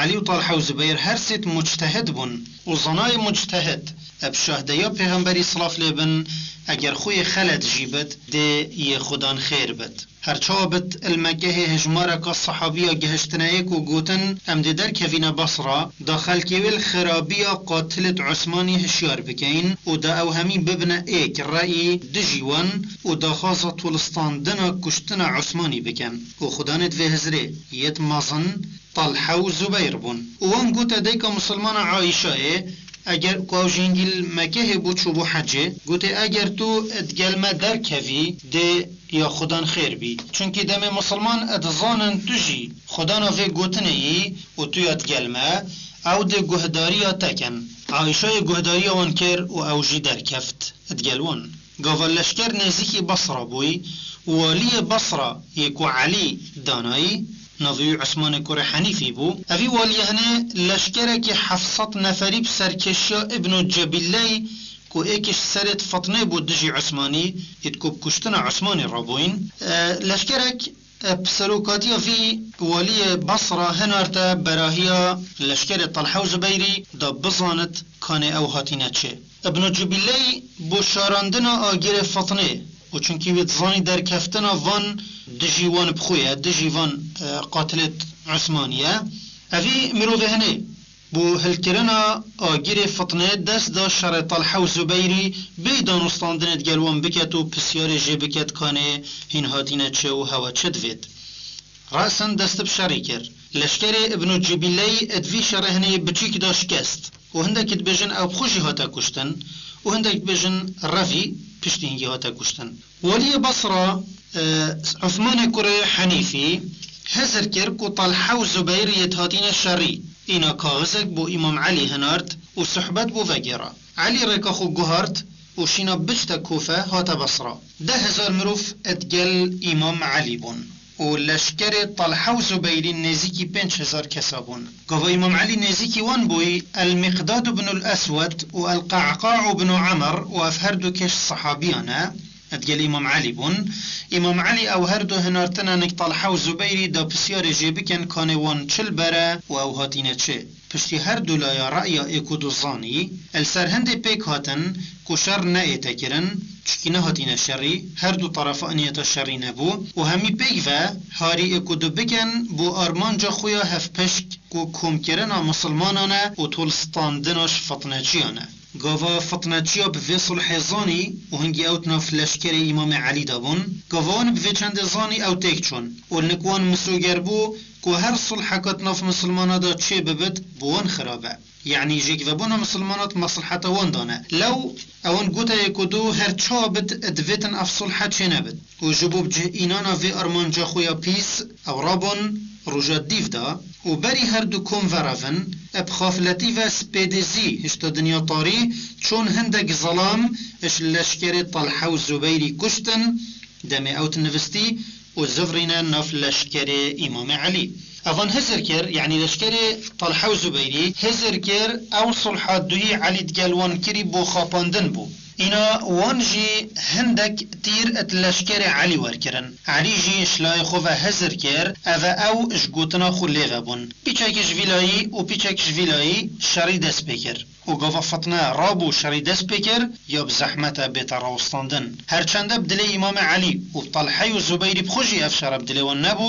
Elî û Talha û Zubeyr her sêd muctehid bûn û zanayê muctehid, bi şahdeya Pêxemberî silav lê bin, eger xwe yê xelet jî bit, dê yê xudan xêr bit. Her çawa bit, li Mekehê hejmareka sehabiya gehiştine êk û gotin, em dê derkevîne Basra, da xelkê wê li xirabiya qatilêd Osmanî hişyar bikeyn û da ew hemî bibine êk reyî dijî wan û daxwaza tolistandina kuştina Osmanî bikin. Û xudanêd vê hizrê, yêd mezin, Talha û Zubeyr bûn. Û wan gote dayika misilmana Aîşayê, eger ku ew jî hingî li Mekehê bû, çûbû hecê, gote, eger tu digel me derkevî, dê ya xudan xêr bî. Çunkî demê misilman dizanin tu jî xudana vê gotinê yî û tu ya digel me, ew dê guhdariya te kin. Aîşayê guhdariya wan kir û ew jî derkeft digel wan. Gava leşker nêzîkî Basra bûy, waliyê Basra yê ku Elî danayî, navê wî Osmanê kurê Henîfî bû. Evî waliyê hinê leşkerekî heft sed neferî bi serkêşiya Îbnû Cebîlley, ku êk ji serêd fitnê bû dijî Osmanî, êd ku bi kuştina Osmanî rabûyîn. E, leşkerek, e, bi serokatiya vî waliyê Basra hinarte berahiya leşkerê Talha û Zubeyrî da bizanit kanê ew hatîne çê. Ibn Cibîley bo şarandina agirê fitnê û çunkî wî dizanî derkeftina van dijî wan bi xwe ye, dijî van, e, qatilêt Osmanî ye. Evî mirovê hinê bo hilkirina agirê fitnê dest da şerê Talha û Zubeyrî bê danûstandinê digel wan biket û pisyarê jê biket kanê hîn hatîne çi û hewa çi divêt. Resen dest bi şerî kir. Leşkerê Ibn Cibîley di vî şerê hinê biçîk da şikest. Û hindekî dibêjin ew bi xwe jî hate kuştin û hindek dibêjin revî piştî hingî hate kuştin. Waliyê Basra, e, Osmanê kurê Henîfî hizir kir ku Talha û Zubeyr yêt hatîne şerî. Îna kaxizek bo Îmam Elî hinart û suhbet bo vegêra. Elî rêka xwe guhart û şîna biçte Kûfe hate Basra. Deh hezar mirov digel Îmam Elî bûn û leşkerê Talha û Zubeyrî nêzîkî pênc hezar kesa bûn. Gava Îmam Elî nêzîkî wan bûyî, El-Miqdad ibnul Eswed û El-Qa'qa ibnu Amr û ev her du keş sehabiyan e, digel Îmam Elî bûn. Îmam Elî ew her du hinartine nik Talha û Zubeyrî da pisyarê jê bikin kanê wan çi li ber e û ew hatîne çi. Piştî her du laya re'ya êk û du zanî, li ser hindê pêk hatin ku şer neête kirin, çikî nehatîne şerî, her du terefa niyeta şerî nebû û hemî pêk ve harî êk û du bikin bo armanca xwe ya hevpişk ku komkirina misilmanan e û tolistandina ji fitneçiyan e. Gava fitneçiya bi vê sulhê zanî û hingî ew di nav leşkerê Îmamê Elî de bûn, gava wan bi vê çendê zanî ew têk çûn û li nik wan misoger bû ku her sulheka di nav misilmana de çê bibit, bi wan xirab e. Yanî jêkvebûna misilmana di mesleheta wan de ne. Lew ewan gote yek û du her çawa bit, divêtin ev sulhe çê nebit. Û ji bo bi cih înana vê armanca xwe ya pîs, ew rabûn roja dîv de û berî her du kom verevin, bi xafletî ve spêdê zî hişta dinya tarî, çûn hindek zelam ji leşkerê Talha û Zubeyrî kuştin, demê ew dinivistî û zivrîne nav leşkerê Îmamê Elî. Evan hizir kir, yanî leşkerê Talha û Zubeyrî hizir kir, ew sulha duyî Elî digel wan kirî bo xapandin bû. Îna wan jî hindek tîr di leşkerê Elî werkirin. Elî jî ji layê xwe ve hizir kir, ev e ew ji gotina xwe lê vebûn. Pîçekî ji vî layî û pîçek ji vî layî şerî dest pê kir. Û gava fitne rabû şerî dest pê kir, ya bi zehmet e bête rawestandin. Her çende bi dilê Îmamê Elî û Talhey û Zubeyrî bi xwe jî ev şer bi dilê wan nebû,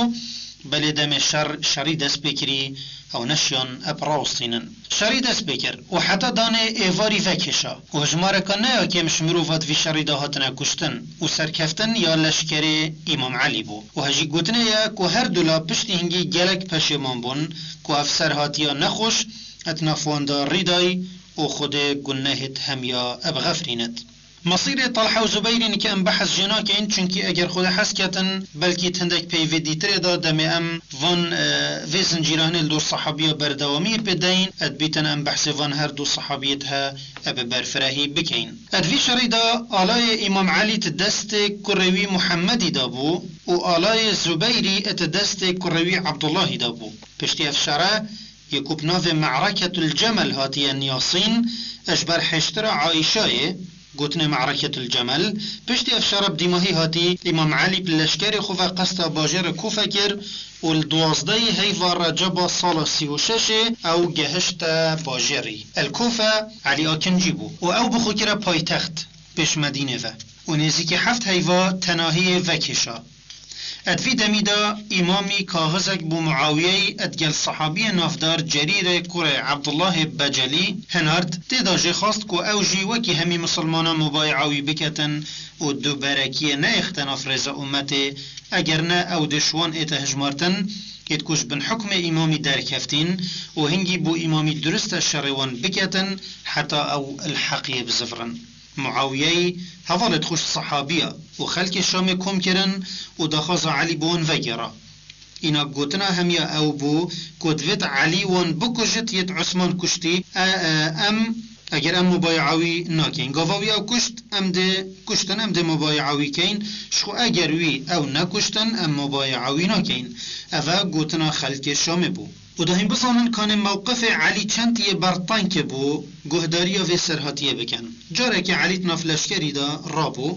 belê demê şer şerî dest pê kirî, ew neşiyan eb rawestînin. Şerî dest pê kir û heta danê êvarî vekêşa û hejmareka ne ya kêm ji mirova di vî şerî de hatine kuştin û serkeftin ya leşkerê Îmam Elî bû. Û hejî gotinê ye ku her du la piştî hingî gelek peşêman bûn ku ev serhatiya nexweş di nav wan de rî dayî û Xwedê gunehêt hemiya bixefrînit. Mesîrê Talha û Zubeyrî nike em behs jê nakeyn, çunkî eger Xwedê hez ketin, belkî di hindek peyvê dîtirê de demê em van, e, vê zincîra hinê li dor sehabiya berdewamiyê pê deyin, ed bîtin em behsê van her du sehabiyê dihe e bi berfirehî bikeyn. Ed vî şerî de alayê Îmam Elî di destê kurê wî Muhemmedî de bû û alayê Zubeyrî di destê kurê wî Abdullahî de bû. Piştî ev şere, yê ku bi navê Me'reketul Cemel hatiye niyasîn, ji ber hêştira Aîşayê, gotinê Me'reketul Cemel, piştî ev şere bi dîmahî hatî, Îmam Elî bi leşkerê xwe ve qesta bajêrê Kûfe kir û li duwazdehê heyva Receba sala sî û şeşê ew gehişte bajêrî. El Kûfe Elî Akincî bû û ew bi xwe kire paytext pêş Medînê ve û nêzîkî heft heyva tenahiyê vekêşa. Ed vî demî de Îmamî kaxizek bo Muawiyeyî ed gel sehabiyê navdar Cerîrê kurê Ebdullahê Becelî hinard, tê de jê xwest ku ew jî wekî hemî misilmanan mubaye'a wî biketin û duberekiyê neyêxte nav rêza ummetê, eger ne ew dê ji wan ête hijmartin, êd ku ji bin hukmê Îmamî derkeftîn û hingî bo Îmamî durist e şerê wan biketin heta ew li heqiyê bizivirin. Muawiyeyî hevalêd xwe ji sehabiya û xelkê Şamê kom kirin û daxwaza Elî bi wan vegera. Îna gotina hemiya ew bû ku divêt Elî wan bikujit yêt Usman kuştî, e, e, em, eger em mubaye'a wî nakeyn. Gava wî ew kuşt, em dê kuştin, em dê mubaye'a wî keyn. Ji xwe eger wî ew nekuştin, em mubaye'a wî nakeyn. Ev e gotina xelkê Şamê bû. Û da hîn bizanin kanê mewqifê Elî çend yê bertankê bû, guhdariya vê serhatiyê bikin. Carekê Elî di nav leşkerî de rabû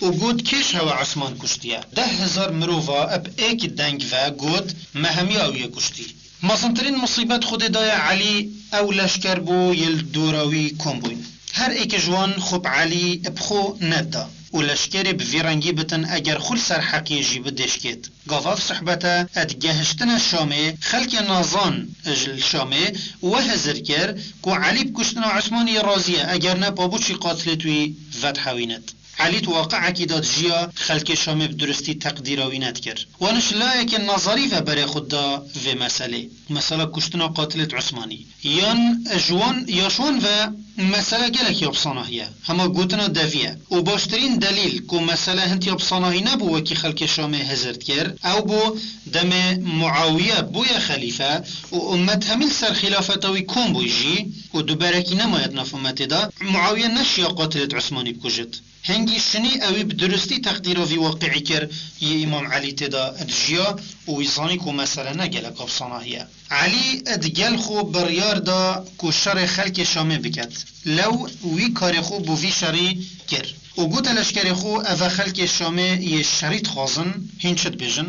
û got, kê ji hewe Esman kuştiye? Deh hezar mirova eb êk deng ve got, me hemiya ew yê kuştî. Mezintirîn musîbet Xwedê daye Elî, ew leşker bû yê li dora wî kom bûyn. Her êk ji wan xwe bi Elî bi xwe neda û leşkerê bi vî rengî bitin eger xwe li ser heqiyê jî bi dêşkêt. Gava ev sohbete ed gehiştine Şamê, xelkê nazan ji li Şamê we hizir kir ku Elî bi kuştina Usmanî yê razî ye, eger ne pabuçî qatilêt wî vedhewînit. Elî di waqi'ekî de dijiya, xelkê Şamê bi duristî teqdîra wî nedikir. Wan ji layekê nazarî ve berê xwe da vê meselê. Mesela kuştina qatilêt Usmanî. Yan ji wan, ya ji wan ve mesele gelek ya bi sanahî ye. Hema gotina devî ye. Û baştirîn delîl ku mesele hin ya bi sanahî nebû wekî xelkê Şamê hizir dikir, ew bû demê Muawiye bûye xelîfe û ummet hemî li ser xîlafeta wî kom bûy jî û duberekî nemaye di nav ummetê de, Muawiye neşiya qatilêt Usmanî bikujit. Hingî şinî ewî bi duristî teqdîra vî waqi'î kir, yê Îmam Elî tê de dijiya û wî zanî ku mesele ne gelek afsanahî ye. Elî di gel xwe biryar da ku şerê xelkê Şamê biket. Lew wî karê xwe bo vî şerî kir û gote leşkerê xwe, eve xelkê Şamê yê şerî dixwazin, hîn çi dibêjin?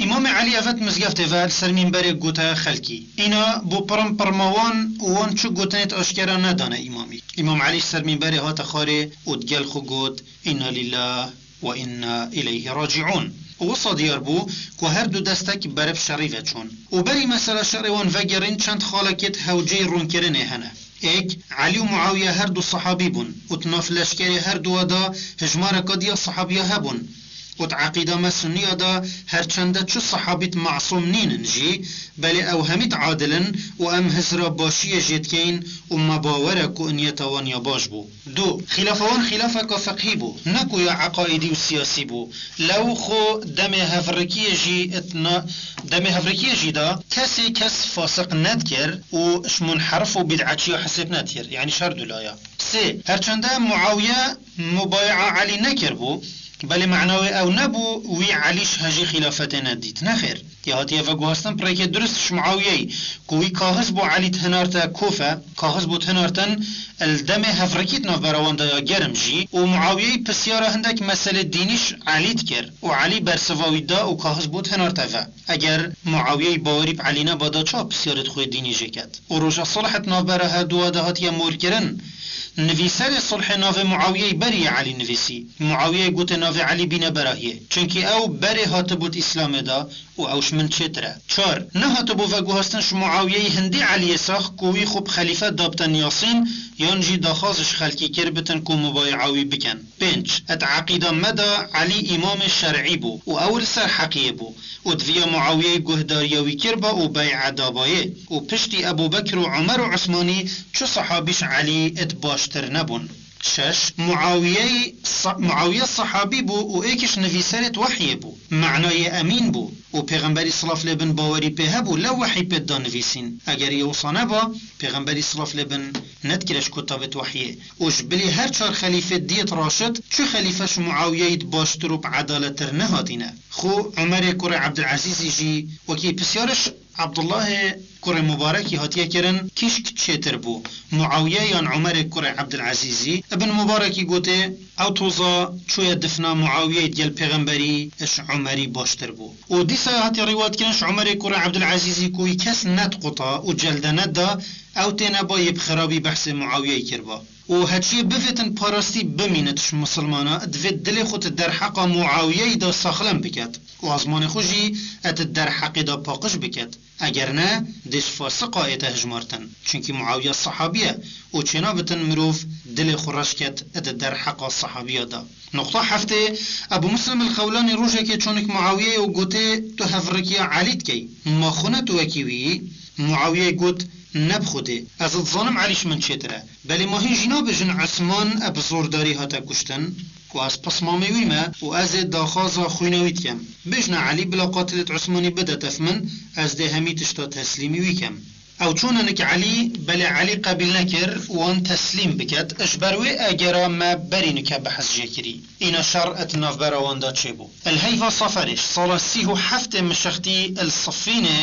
Îmamê Elî eve di mizgeftê ve li ser mînberê gote xelkî. Îna bo pirim pirma wan û wan çi gotinêt aşkera nedane Îmamî. Îmam Elî ji ser mînberê hate xwarê û di gel xwe got, Înna lîllah we înna îleyhî racîûn. Û wisa diyar bû ku her du destek berê bi şerî ve çûn. Û berî mesela şerê wan vegerîn çend xalekêt hewceyî rûnkirinê hene. Êk, Elî û Muawiye her du sehabî bûn û di nav leşkerê her duwa de hijmareka diya sehabiya hebûn. Û di eqîda me sunniya de her çende çi sehabît masûm nînin jî, belê ew hemît adil in û em hizra başiyê jê dikeyin û me bawer e ku niyeta wan ya baş bû. Du, xîlafa wan xîlafeka fiqhî bû, ne ku ya eqaîdî û siyasî bû. Lew xwe demê hevrikiyê jî itna, demê hevrikiyê jî de kesê kes fasiq nedikir û ji munherif û bid'eçiya hesêb nedikir. Yanî ji her du laya. Sê, her çende Muawiye mubaye'a Elî nekiribû, Belê mana wê ew nebû, wî Elî ji hejî xîlafetê nedît. Nexêr. Yê hatiye veguhastin pirêkê durist ji Muawiyeyê, ku wî kaxiz bo Elî dihinarte Kûfe, kaxiz bo dihinartin, li demê hevrikî di navbera wan de ya germ jî, û Muawiyeyê pisyara hindek meselê dînî ji Elî dikir, û Elî bersiva wî da û kaxiz bo dihinarte ve. Eger Muawiyeyê bawerî bi Elî neba da çawa pisyarê di xwê dînî jê ket? Û roja sulh di navbera herduwa de hatiye morkirin. Nivîserê sulhê navê Muawiyeyê berî yê Elî nivîsî. Muawiyeyê gotê navê Elî bîne berahiyê. Çunkî ew berê hatibû di Îslamê de û ew ji min çêtir e. Çar. Nehatibû veguhastin ji Muawiyeyê hindî Eliyê sax ku wî xwe bi xelîfe dabite niyasîn, yan jî daxwaz ji xelkî kir bitin ku mubaye'a wî bikin. Pênc. Di eqîda me de Elî îmamê şer'î bû û ew li ser heqiyê bû û diviya Muawiyeyê guhdariya wî kirba û bey'e dabayê û piştî Ebû Bekir û Omer û Osmanî çi sehabî ji Elî id baştir nebûn. Şeş. Muawiyeyê sa-, Muawiye sehabî bû û êk ji nivîserêt wehyê bû. Manayê emîn bû û Pêxemberî silaf lê bin bawerî pê hebû lew wehî pê da nivîsîn. Eger yê wisa neba, Pêxemberî silaf lê bin nedikire ji kutabêt wehyê. Û ji bilî her çar xelîfê diyêt raşid, çi xelîfe ji Muawiyeyê di baştir û bi edalettir nehatîne. Xwe Omerê kurê Ebdilezîzî jî wekî pisyariş Abdullahê kurê Mubarekî hatiye kirin, kîşk çêtir bû, Muawiye yan Omerê kurê Ebdilezîzî? Ibn Mubarekî gotê, ew toza çûye difna Muawiyeyê digel pêxemberî ji Omerî baştir bû. Û dîsa hatiye rîwayet kirin ji Omerê kurê Ebdilezîzî ku wî kes nediquta û celde neda, ew têne ba yê bi xirabî behsê Muawiyeyê kirba. Û heçiyê bivêtin parastî bimînit ji misilmana, divê dilê xwe di derheqa Muawiyeyê de saxlem biket û azmanê xwe jî di derheqê de paqij biket. Eger ne, dê ji fasiqa ête hijmartin. Çunkî Muawiye sehabî ye û çênabitin mirov dilê xwe reş ket di derheqa sehabiya de. Nuqta heftê, Ebû Muslim el-Xewlanî rojekê çûnik Muawiyeyê û gotê, tu hevrikiya Elî dikey. Ma xwe ne tu wekî wî yî? Muawiyeyê got, ne bi Xwedê. Ez dizanim Elî ji min çêtir e. Belê ma hîn jî nabêjin Osman bi zordarî hate kuştin? Ku ez pismamê wî me û ez ê daxwaza xwîna wî dikem. Bêjne Elî bila qatilêt Osmanî bidete min, ez dê hemî tişta teslîmî wî kem. Ew çûne nik Elî, belê Elî qebîl nekir wan teslîm biket, ji ber wê egera me berî nike behs jê kirî. Îna şer di navbera wan de çêbû. Li heyva Seferê ji sala sî û heftê mişextî li Sifînê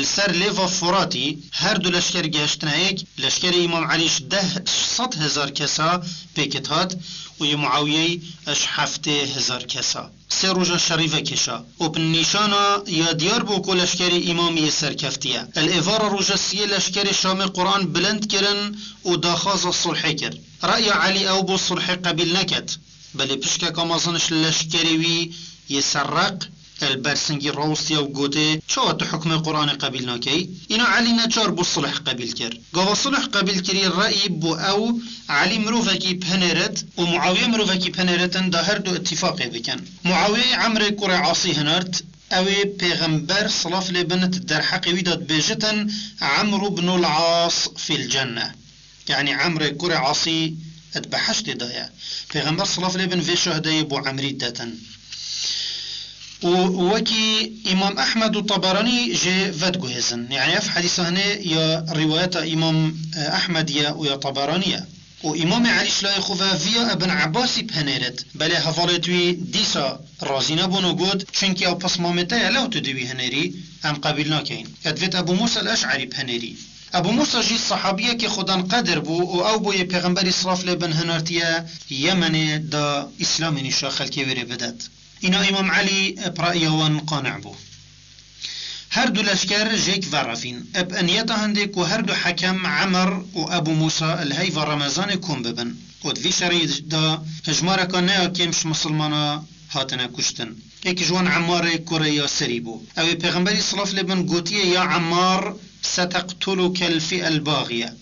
li ser lêva Furatî her du leşker gihiştine yek, leşkerê Îmam Elî ji deh ji sed hezar kesa pêkit hat û yê Muawiyeyê ji heftê hezar kesa. Sê roja şerî vekêşa û bi nîşana ya diyar bû ku leşkerê Îmamî yê serkeftî ye. Li êvara roja siyê leşkerê Şamê Quran bilind kirin û daxwaza sulhê kir. Reya Elî ew bû sulhê qebîl neket. Belê pişkeka mezin ji leşkerê wî yê serreq li ber singî rawestiye û gotê, çawa tu hukmê Quranê qebîl nakey? Îna Elî neçar bû sulh qebîl kir. Gava sulh qebîl kirî reyî bû ew, Elî mirovekî bhinêrit û Muawiye mirovekî bhinêritin da her du îtîfaqê bikin. Muawiyeyê Emrê kurê Asî hinart, ew ê Pêxember silaf lê bin di derheqê wî de dibêjitin, Emr ibnul As fil cenne. Yanî Emrê kurê Asî di behiştê de ye. Pêxember silaf lê bin vê şuhedeyê bo Emrî detin. Û wekî Îmam Ehmed û Taberanî jê vediguhêzin. Yanî ev hedîsa hinê ya rîwayeta Îmam, e, Ehmed ye û ya Taberanî ye. Û Îmamê Elî ji layê xwe ve viya Ibn Ebbasî bihinêrit. Belê hevalêt wî dîsa razî nebûn û got, çunkî ew pismamê te ye, lew tu dê wî hinêrî, em qebîl nakeyin. Ya divêt Ebû Mûsa el-Eş'erî bihinêrî. Ebû Mûsa jî sehabiyekî xudanqedir bû û ew bû yê Pêxemberî silaf lê bin hinartiye Yemenê da Îslamê nîşa xelkê wê rê bidet. Îna Îmam Elî bi reya wan qane bû. Her du leşker jêk verevîn. Bi niyeta hindê ku her du hekem Emir û Ebû Mûsa li heyva Remezanê kom bibin. Û di vî şerî de hijmareka ne ya kêm ji misilmana hatine kuştin. Yek ji wan Emmarê kurê Yasirî bû. Ew ê Pêxemberî silaf lê bin gotiye, ya Emmar, seteqtulukel fi'el baxiye.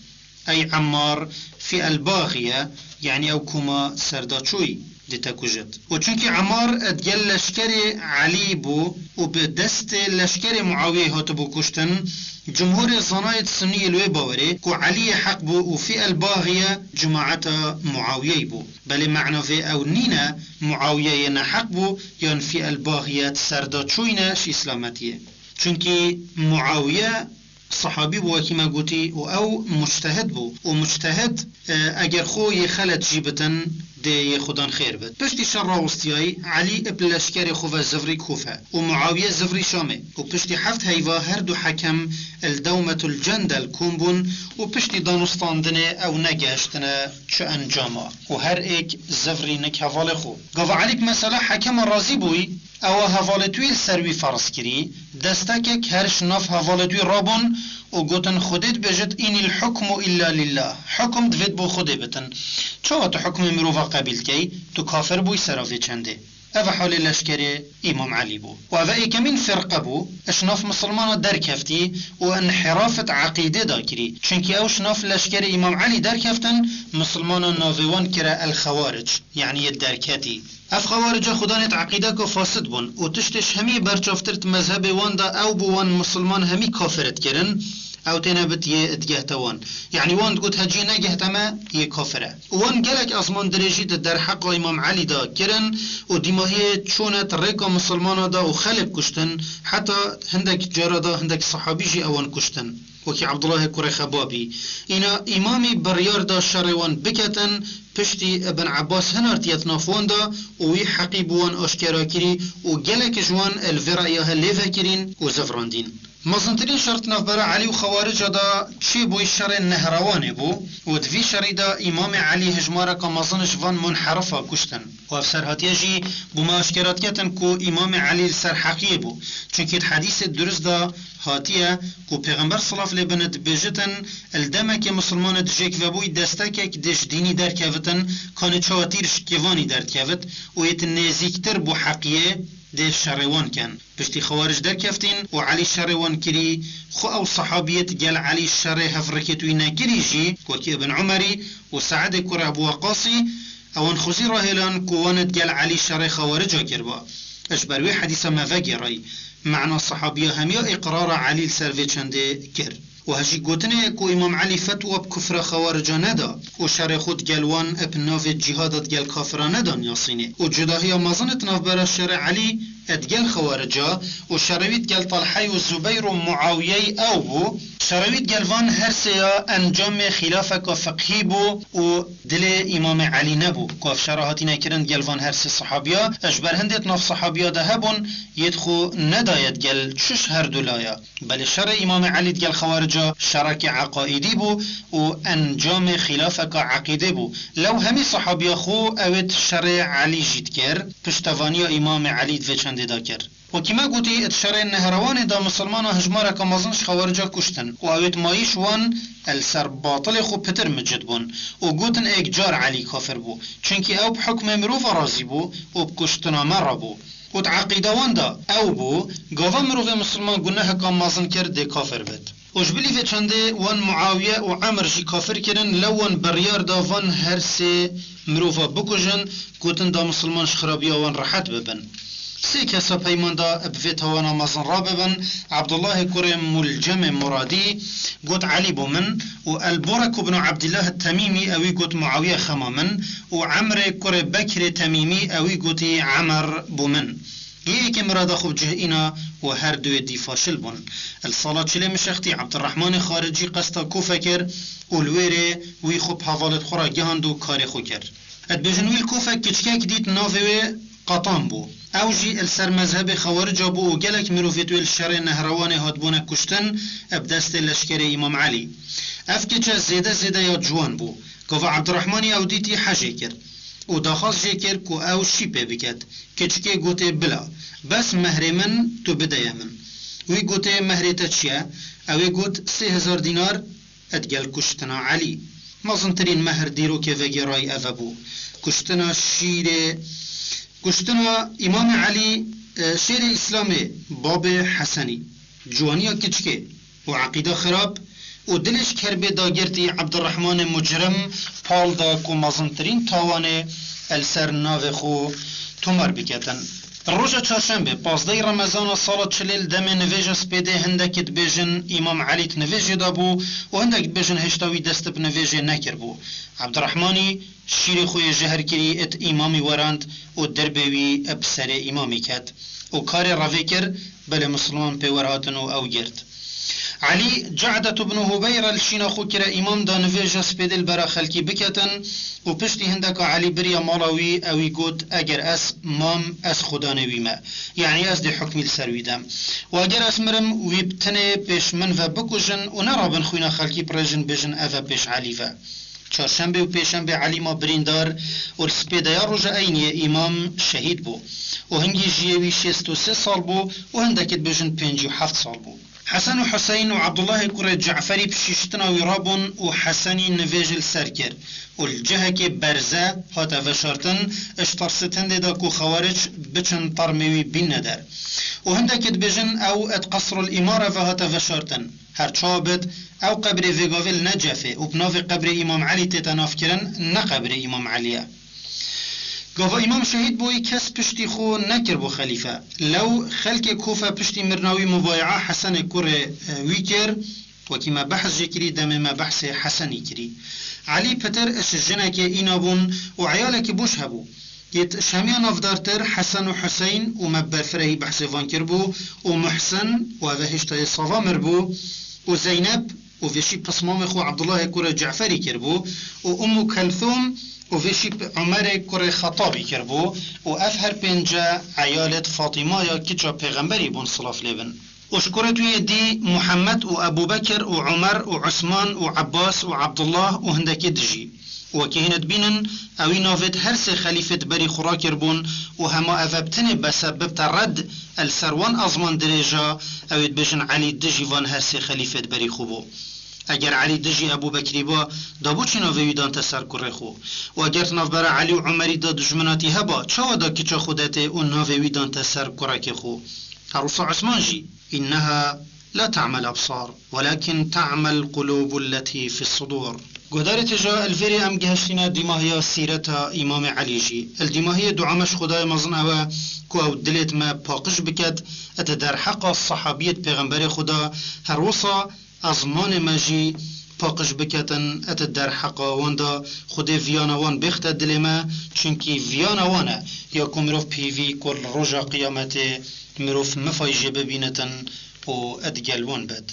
Ey Emmar, fi'el baxiye, yanî ew koma serdaçoyî dê te kujit. Û çunkî Emmar digel leşkerê Elî bû û bi destê leşkerê Muawiyeyê hatibû kuştin, cumhurê zanayê Sunnî yê li wê bawerê ku Elî yê heq bû û fi'el baxiye cemaeta Muawiyeyê bû. Belê mana vê ew nîne Muawiye yê neheq bû yan fi'el baxiye serdaçoyî ne ji Îslametiyê. Çunkî Muawiye sehabî bû, wekî me gotî, û ew muctehid bû. Û muctehid, e, eger xwe yê xelet jî bitin, Dê yê Xudan xêr bit. Piştî şer rawestiyayî, Elî bi leşkerê xwe ve zivrî Kûfe û Muawiye zivrî Şamê û piştî heft heyva her du hekem li Dewmetul Cendel kom bûn û piştî danûstandinê ew negehiştine çi encama û her êk zivrî nik hevalê xwe. Gava Elî bi mesela hekema razî bûyî, ewa hevalê wî li ser wî ferz kirî, destekek her ji nav hevalê wî rabûn û gotin, Xwedê dibêjit, "Înil hukmu illa lillah." Hukum divêt bo Xwedê bitin. Çawa tu hukmê mirova qebîl dikey? Tu kafir bûyî sera vê çendê. Ev halê leşkerê Îmam Elî bû. Û ev êkemîn firqe bû, ji nav misilmana derkeftî û inhirafet eqîdê da kirî. Çunkî ew ji nav leşkerê Îmam Elî derkeftin, misilmana navê wan kire El Xewaric, yanî yê derketî. Ev xewarica xudanê di eqîdeka fasid bûn û tiştê ji hemî berçavtir di mezhebê wan de ew bû wan misilman hemî kafir dikirin, ew têne bit yê digehte wan. Yanî wan digot hecî negehte me, yê kafir e. Û wan gelek ezman dirêjî di derheqa Îmam Elî de kirin û dîmahiyê çûne di rêka misilmana de û xelk kuştin, heta hindek cara de hindek sehabî jî ewan kuştin. Wekî Ebdullahê kurê Xebabî. Îna îmamî biryar da şerê wan biketin, piştî Ibn Ebbas hinartiye di nav wan de û wî heqî bi wan aşkera kirî û gelek ji wan li vê reya he lê vekirîn û zivrandîn. Mezintirîn şer di navbera Elî û Xewarica de çêbûyî şerê Nehrewanê bû û di vî şerî de Îmamê Elî hijmareka mezin ji van munherifa kuştin. Û ev ser hatiye jî bo me aşkera diketin ku Îmamê Elî li ser heqiyê bû. Çunkî di hedîsê durist de hatiye ku Pêxember silav lê bine dibêjitin, li demekê misilmanê dijêk vebûyî destekek dê ji dînî derkevitin, kanê çawa tîr ji kêvanî derdikevit û yê di nêzîktir bo heqiyê dê şerê wan ken. Piştî Xewaric derkeftîn û Elî şerê wan kirî, xwe ew sehabiyê di gel Elî şerê hevrikêt wî nekirî jî, wekî Ibn Umerî û Seedê kurê Ebû Weqasî, ewan xwezî rahêlan ku wan di gel Elî şerê Xewarica kirba. Ji ber wê hedîsa me vegêrayî, mena sehabiya hemiya îqrara Elî li ser vê çendê kir. Û hejî gotinê ku Îmam Elî fetwa bi kufra Xewarica neda û şerê xwe digel wan bi navê cîhada digel kafira nedan Yasînê û cudahiya mezin di navbera şerê Elî digel Xewarica û şerê wî digel Talhey û Zubeyr û Muawiyeyî ew bû, şerê wî digel van her sê ya encamê xîlafeka fiqhî bû û dilê Îmamê Elî nebû. Ku ev şera hatîne kirin digel van her sê sehabiya, ji ber hindê di nav sehabiya de hebûn, yê di xwe nedaye digel çi ji her du laya. Belê şerê Îmamê Elî digel Xewarica şerekê eqaîdî bû û encamê xîlafeka eqîdê bû. Lew hemî sehabiya xwe ew ê di şerê Elî jî dikir, piştevaniya Îmamê Elî di vê çendê de kir. Wekî me gotî, di şerê Nehrewanê de misilmana hijmareka mezin ji Xewarica kuştin û ew ê di mayîş wan li ser batilê xwe pitir micid bûn û gotin êk car Elî kafir bû. Çunkî ew bi hukmê mirova razî bû û bi kuştina me re bû. Û di eqîda wan de ew bû, gava mirovê misilman guneheka mezin kir dê kafir bit. Û ji bilî vê çendê wan Muawiye û Emir jî kafir kirin, lew wan biryar da van her sê mirova bikujin, gotin da misilman ji xirabiya wan rehet bibin. Sê kesa peyman da bi vê tawana mezin rabibin, Ebdullahê kurê Muljemê Muradî got Elî bû min û El Burek ibn Ebdillah Temîmî ewî got Muawiye xema min û Emrê kurê Bekrê Temîmî ewî gotî Emir bû min. Yê yekê mirada xwe bi cih îna û her duyê dî faşil bûn. Li sala çilê mişextî Ebdirrehmanê Xaricî qesta Kûfe kir û li wêrê wî xwe bi hevalêt xwe re gihand û karê xwe kir. Dibêjin wî li Kûfe kiçikek dît navê wê Qatan bû. Ew jî li ser mezhebê Xewarica bû û gelek mirovêt wê li şerê Nehrewanê hatibûne kuştin bi destê leşkerê Îmam Elî. Ev kiçe zêde zêde ya ciwan bû. Gava Ebdirrehmanî ew dîtî hejê kir û daxwaz jê kir ku ew şî pê biket. Kiçikê gotê, Bila, bes mehrê min tu bideye min. Wî gotê, Mehrê te çi ye? Ew ê got, Sê hezar dînar. Digel kuştina Elî. Mezintirîn mehr dîrokê vegêrayî ev bû. Kuştina şîrê, kuştina Îmamê Elî, e, şêrê Îslamê, babê Hesenî. Ciwaniya kiçikê û eqîda xirab û dilê ji kerbê dagirtî Ebdirrehmanê mucrim pal da ku mezintirîn tawanê li ser navê xwe tomar biketin. Roja çarşembê, pazdehî Remezana sala çilê li demê nivêja spêdê hindekî dibêjin Îmam Elî di nivêjê de bû û hindek dibêjin hêşta wî dest bi nivêjê nekiribû. Ebdirehmanî şîrê xwe yê jehr kirî it îmamî werand û dirbê wî bi serê îmamî ket û karê revê kir, belê misilman pê werhatin û ew girt. Elî Ce'det ibn Hubeyre li şîna xwe kire îmam da nivêja spêdê li bera xelkî biketin û piştî hindeka Elî biriya mala wî, ewî got, eger ez mam, ez xudanê wî me. Yanî ez dê hukmî li ser wî dem. Û eger ez mirim, wî bi tenê pêş min ve bikujin û nerabin xwîna xelkî birêjin, bêjin, ev e pêş Elî ve. Çarşembê û pêşembê Elî ma birîndar û li spêdeya roja eyniyê îmam şehîd bû û hingî jiyê wî şêst û sê sal bû û hindekî dibêjin pêncî û heft sal bû. Hesen û Huseyn û Abdullahê kurê Ce'ferî bi şîştina wî rabûn û Hesenî nivêj li ser kir û li cihekê berze hate veşartin, ji tersê tindê de ku Xewaric biçin termê wî bînne der. Û hindekî dibêjin ew di Qesrul Îmare ve hate veşartin. Her çawa bit, ew qebrê vê gavê li Necefê û bi navê qebrê Îmam Elî tête navkirin, ne qebrê Îmam Elî ye. Gava Îmam şehîd bûyî kes piştî xwe nekiribû xelîfe. Lew xelkê Kûfe piştî mirina wî mubaye'a Hesenê kurê, e, wî kir, wekî me behs jê kirî, demê me behsê Hesenî kirî. Elî pitir ji jinekê îna bûn û eyalekî boş hebû. Yêt ji hemiya navdartir Hesen û Huseyn û me berfirehî behsê van kiribû û Muhsen û ev e hêşta yê sava miribû û Zeynep û vêşî pismamê xwe Abdullahê kurê Ce'ferî kiribû û Ummu Kelthûm û vêşî Umerê kurê Xetabî kiribû û ev her pênce eyalêt Fatîmaya kiça Pêxemberî bûn, silav lê bin. Û ji kurêt wî yê dî Muhammed û Ebû Bekir û Umer û Usman û Ebbas û Abdullah û hindekî dijî. Wekî hîn dibînin, ewî navêt her sê xelîfêt berî xwe rakiribûn û hema ev e bi tenê bes e bibte red, e li ser wan ezman dirêj a, ewê dibêjin Elî dijî van her sê xelîfêt berî xwe bû. Eger Elî dijî Ebû Bekirî ba, da bo çi navê wî dante ser kurê xwe? Û eger di navbera Elî û Umerî de dijminatî heba, çawa da kiça xwe detê û navê wî dante ser kurekê xwe? Her wisa Usman jî, "Inneha la ta'mel absar, welakin ta'mel qulûbul letî fis sudur." Guhdarê têja, li vêrê em gihiştîne dîmahiya sîreta Îmamê Elî jî. Li dîmahiyê dua me ji Xwedayê mezin ew e ku ew dilêt me paqij biket, di derheqa sehabiyêt Pêxemberê Xweda, her wisa ezmanê me jî paqij biketin, di derheqa wan de Xwedê viyana wan bêxte dilê me, çunkî viyana wan e ya ku mirov pêvî ku li roja qiyametê mirov mifayî jê bibînitin û digel wan bit.